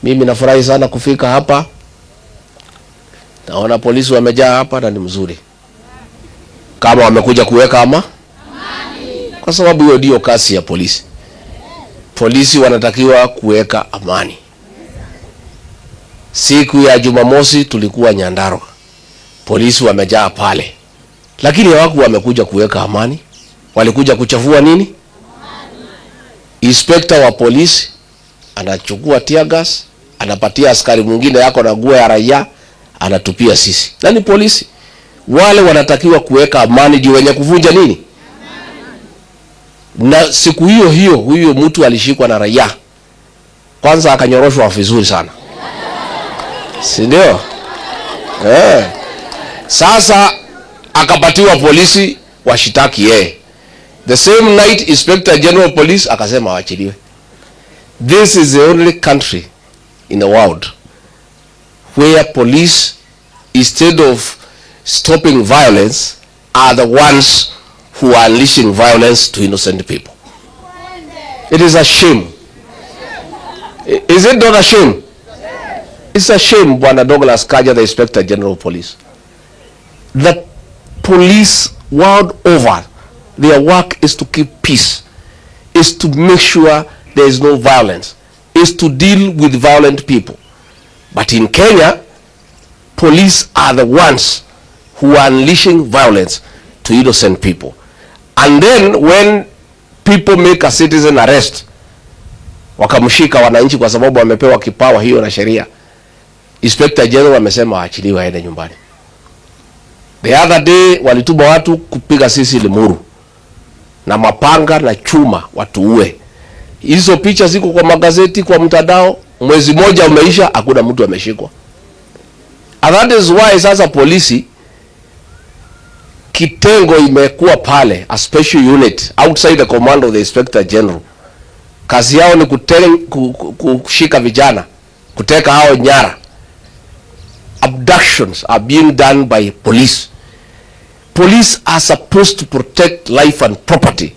Mimi nafurahi sana kufika hapa. Naona polisi wamejaa hapa na ni mzuri. Kama wamekuja kuweka ama kwa sababu hiyo ndio kazi ya polisi. Polisi wanatakiwa kuweka amani. Siku ya Jumamosi tulikuwa Nyandarua, polisi wamejaa pale, lakini hawakuwa wamekuja kuweka amani, walikuja kuchafua nini? Inspector wa polisi anachukua tear gas, anapatia askari mwingine yako na nguo ya raia, anatupia sisi. Na ni polisi wale wanatakiwa kuweka amani, ndio wenye kuvunja nini? Na siku hiyo hiyo huyo mtu alishikwa na raia, kwanza akanyoroshwa vizuri sana, si ndio? Eh. Sasa akapatiwa polisi washitaki yeye. The same night, Inspector General of Police akasema waachiliwe. This is the only country in the world where police, instead of stopping violence, are the ones who are unleashing violence to innocent people. It is a shame. Is it not a shame? It's a shame, Bwana Douglas Kanja, the Inspector General of Police. The police world over, their work is to keep peace, is to make sure there is no violence, is to deal with violent people. But in Kenya, police are the ones who are unleashing violence to innocent people. And then when people make a citizen arrest, wakamshika wananchi kwa sababu wamepewa kipawa hiyo na sheria, Inspector General amesema waachiliwe aende nyumbani. The other day walituma watu kupiga sisi Limuru na mapanga na chuma watuue. Hizo picha ziko kwa magazeti, kwa mtandao. Mwezi moja umeisha, hakuna mtu ameshikwa. And that is why sasa polisi kitengo imekuwa pale, a special unit outside the command of the Inspector General. Kazi yao ni kushika vijana, kuteka hao nyara. Abductions are being done by police. Police are supposed to protect life and property,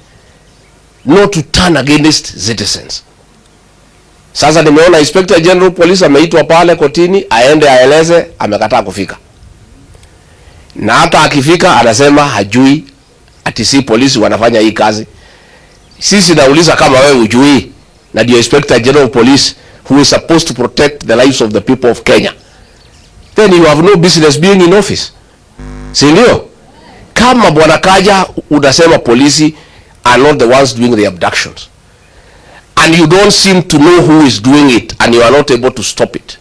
not to turn against citizens. Sasa nimeona Inspector General Police ameitwa pale kotini aende aeleze, amekataa kufika. Na hata akifika anasema hajui ati si polisi wanafanya hii kazi. Sisi nauliza, kama wewe hujui na ndio Inspector General Police who is supposed to protect the lives of the people of Kenya, then you have no business being in office. Si ndio? Kama Bwana Kanja unasema polisi are not the ones doing the abductions and you don't seem to know who is doing it and you are not able to stop it,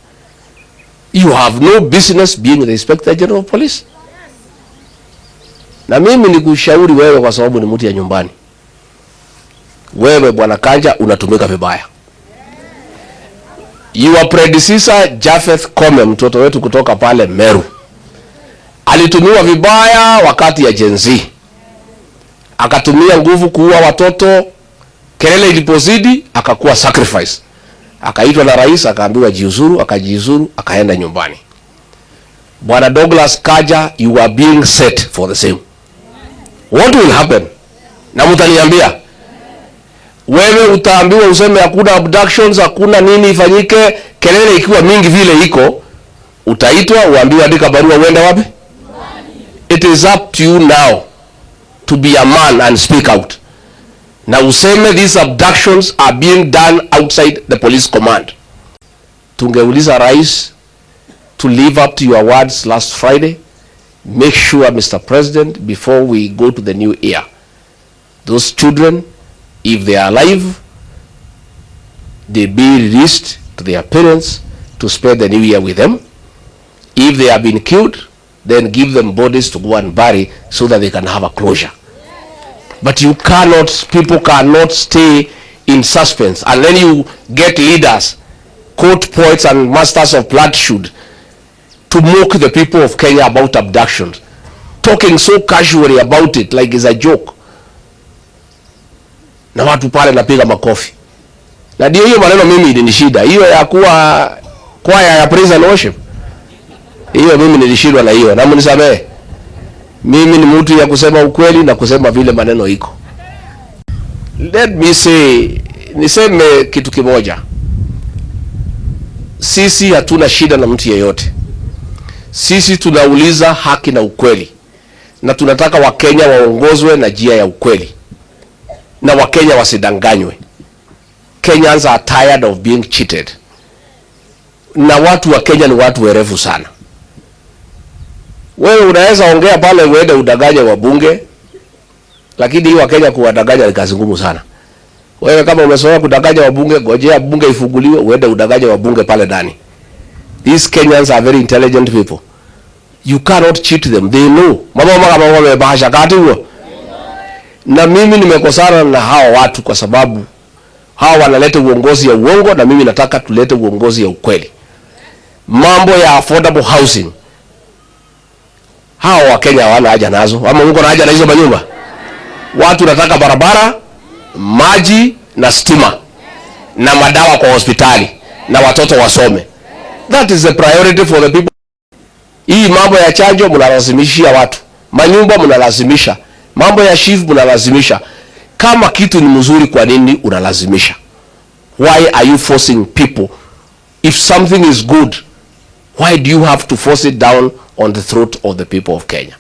you have no business being the Inspector General of Police. Na mimi nikushauri wewe, kwa sababu ni mtu ya nyumbani, wewe Bwana Kanja unatumika vibaya. Your predecessor Japheth Koome, mtoto wetu kutoka pale Meru, alitumiwa vibaya wakati ya Gen Z, akatumia nguvu kuua watoto. Kelele ilipozidi akakuwa sacrifice, akaitwa na rais akaambiwa jiuzuru, akajiuzuru, akaenda nyumbani. Bwana Douglas Kanja, you are being set for the same. What will happen? Na mtaniambia, wewe utaambiwa useme hakuna abductions, hakuna nini ifanyike. Kelele ikiwa mingi vile iko, utaitwa uambiwe andika barua uende wapi? It is up to you now to be a man and speak out. Na useme these abductions are being done outside the police command. Tungeuliza rais to live up to your words last Friday. Make sure, Mr. President, before we go to the new year, those children, if they are alive, they be released to their parents to spend the new year with them. If they have been killed, then give them bodies to go and bury so that they can have a closure. But you cannot, people cannot stay in suspense. And then you get leaders, court poets and masters of platitude to mock the people of Kenya about abductions, talking so casually about it like it's a joke. Na watu pale napiga makofi. Na ndio hiyo maneno mimi ilinishida. Hiyo ya kuwa kwaya ya praise and worship. Hiyo mimi nilishindwa na hiyo. Na mnisamehe. Mimi ni mtu ya kusema ukweli na kusema vile maneno iko. Let me say, niseme kitu kimoja. Sisi hatuna shida na mtu yeyote. Sisi tunauliza haki na ukweli, na tunataka Wakenya waongozwe na njia ya ukweli, na Wakenya wasidanganywe. Kenyans are tired of being cheated, na watu wa Kenya ni watu werevu sana. Wewe unaweza ongea pale uende udanganye wabunge, lakini hii Wakenya kuwadanganya ni kazi ngumu sana. Wewe kama umezoea kudanganya wabunge, ngojea bunge ifunguliwe uende udanganye wabunge pale ndani. These Kenyans are very intelligent people. You cannot cheat them. They know. Mama mama mama bahasha kati huo. Na mimi nimekosana na hawa watu kwa sababu hawa wanaleta uongozi ya uongo na mimi nataka tulete uongozi ya ukweli. Mambo ya affordable housing, hawa Wakenya hawana haja nazo, ama mko na haja na hizo manyumba? Watu nataka barabara, maji na stima na madawa kwa hospitali na watoto wasome. That is the priority for the people. Hii mambo ya chanjo mnalazimishia watu, manyumba mnalazimisha, mambo ya SHIF mnalazimisha. Kama kitu ni mzuri, kwa nini unalazimisha? Why are you forcing people? If something is good, why do you have to force it down on the throat of the people of Kenya?